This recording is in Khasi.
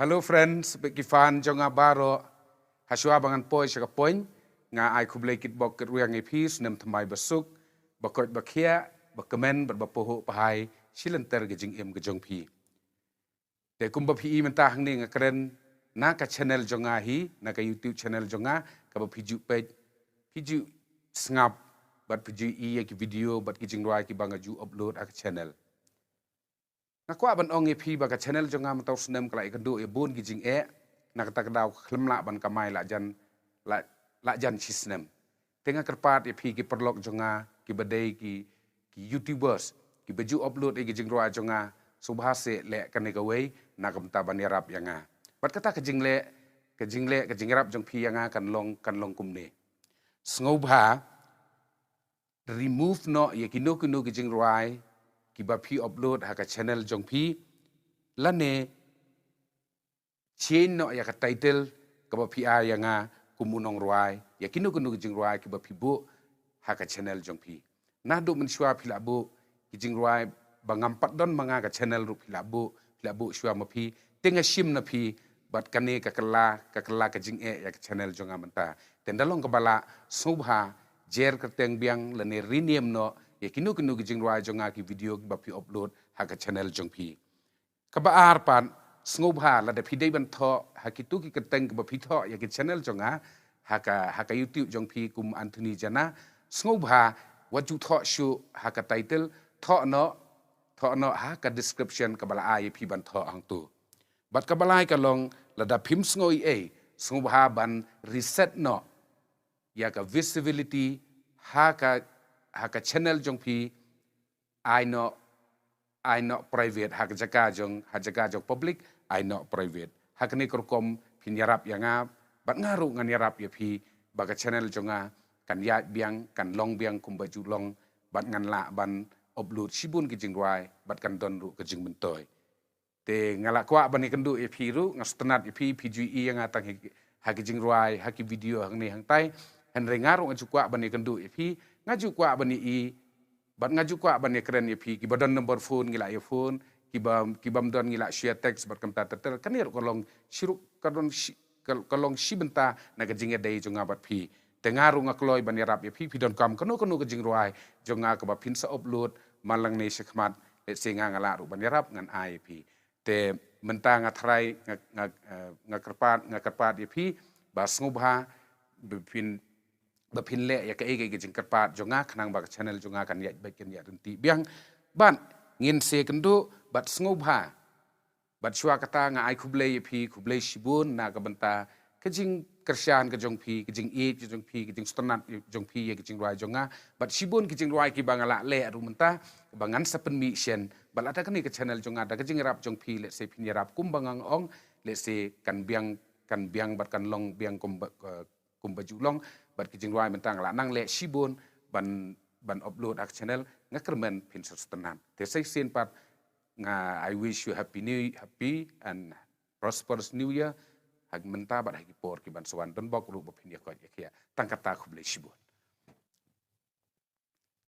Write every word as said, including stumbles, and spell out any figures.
Hello friends, bad ki fan jong nga baroh. Hashwa ba ngan poi sha ka point, nga ai khublei kitbok kitrwiang ïa phi, snem thymmai ba suk, ba koit ba khiah, ba kmen bad ba pahuh pahai shi lynter ka jingim ka jong phi. Te kumba phi i mynta hangne nga kren na ka channel jong nga hi, na ka YouTube channel jong nga, kaba phi ju peit, phi ju sngap, bad phi ju i ïa ki video bad ki jingrwai kiba nga ju upload ha ka channel. Nga kwah ban ong ïa phi ba ka channel jong nga mynta u snem ka la ïakynduh ïa bun ki jingeh, na kata ka daw khlem lah ban kamai la jan, la, la jan shi snem. Te nga kyrpad ïa phi ki paralok jong nga kiba dei ki, ki YouTubers, kiba ju upload ïa ki jingrwai jong nga, sngewbha seh leh kane kawei na ka bynta ban ïarap ïa nga. Bad kata ka jingleh, ka jingleh, ka jingïarap jong phi ïa nga kan long, kan long kumne. Sngewbha remove noh ïa kino kino ki jingrwai kiba phi upload ha ka channel jong phi, lane change noh ïa ka title kaba phi ai ïa nga kum u nongrwai ïa kino kino ki jingrwai kiba phi buh ha ka channel jong phi. Naduh mynshuwa phi la buh ki jingrwai ba ngam pat don ma nga ka channel ruh phi la buh, phi la buh shuwa ma phi, te nga shim na phi, bad kane ka kylla, ka kylla ka jingeh ïa ka channel jong nga mynta. Te ynda long kaba lah, sngewbha jer kyrteng biang lane rename noh ïa kino kino ki jingrwai jong nga, ki video kiba phi upload ha ka channel jong phi. Kaba ar pat, sngewbha lada phi dei ban thoh ha kito ki kyrteng kiba phi thoh ïa ki channel jong nga ha ka, ha ka YouTube jong phi kum Anthony Jana, sngewbha wat ju thoh shuh ha ka title, thoh noh, thoh noh ha ka description kaba la ai ïa phi ban thoh hangto. Bad kaba lai ka long, lada phim sngew ei ei, sngewbha ban reset noh ïa ka visibility ha ka, ha ka channel jong phi, ai noh, ai noh private, ha ka jaka jong, ha jaka jong public, ai noh private. Ha kane ka rukom phin ïarap ïa nga, bad nga ruh ngan ïarap ïa phi, ba ka channel jong nga kan ïaid biang, kan long biang kumba ju long, bad ngan lah ban upload shibun ki jingrwai, bad kan don ruh ka jingmyntoi. Te nga la kwah ban ïakynduh ïa phi ruh, nga sngewtynnat ïa phi, phi ju i ïa nga tang ha ki, ha ki jingrwai, ha ki video hangne hangtai. Hynrei nga ruh nga ju kwah ban ïakynduh ïa phi, nga ju kwah ban ïa i, bad nga ju kwah ban ïakren ïa phi, kiba don number phone ngi la ïa phone, kiba, kibym don ngi la shu ïa text bad kumta ter ter. Kane ruh ka long shi ruh, ka don shi, ka, ka long shi bynta na ka jingïadei jong nga bad phi. Te nga ruh nga kloi ban ïarap ïa phi, phi donkam kano kano ka jingrwai jong nga kaba phin sa upload man la ngne shakhmat, let's say nga, nga lah ruh ban ïarap, ngan ai ïa phi. Te mynta nga tharai, nga, nga, eh, nga kyrpad, nga kyrpad ïa phi ba sngewbha ba phin, ba phin leh ïa kaei kaei ka jingkyrpad jong nga, khnang ba ka channel jong nga kan ïaid beit, kan ïaid ryntih biang. Bad ngin sa ïakynduh, bad sngewbha, bad shuwa kata nga ai khublei ïa phi, khublei shibun na ka bynta ka jingkyrshan ka jong phi, ka jingïeit ka jong phi, ka jingsngewtynnat jong phi ïa ka jingrwai jong nga. Bad shibun ka jingrwai kiba nga la leh ruh mynta, ba ngan sa pynmih shen, bad lada kane ka channel jong nga, da ka jingïarap jong phi, let's say phin ïarap kumba nga ong, let's say kan biang, kan biang bad kan long biang kumba, eh, kumba ju long, bad ki jingrwai mynta nga la nang leh shibun ban, ban upload ha ka channel, nga kyrmen phin sa sngewtynnat. Te sa shisien pat nga, I wish you happy new, happy and prosperous new year ha mynta bad ha ki por ki ban sa wan, don bok ruh ba phin ïa koit ïa khiah. Tang kata, khublei shibun.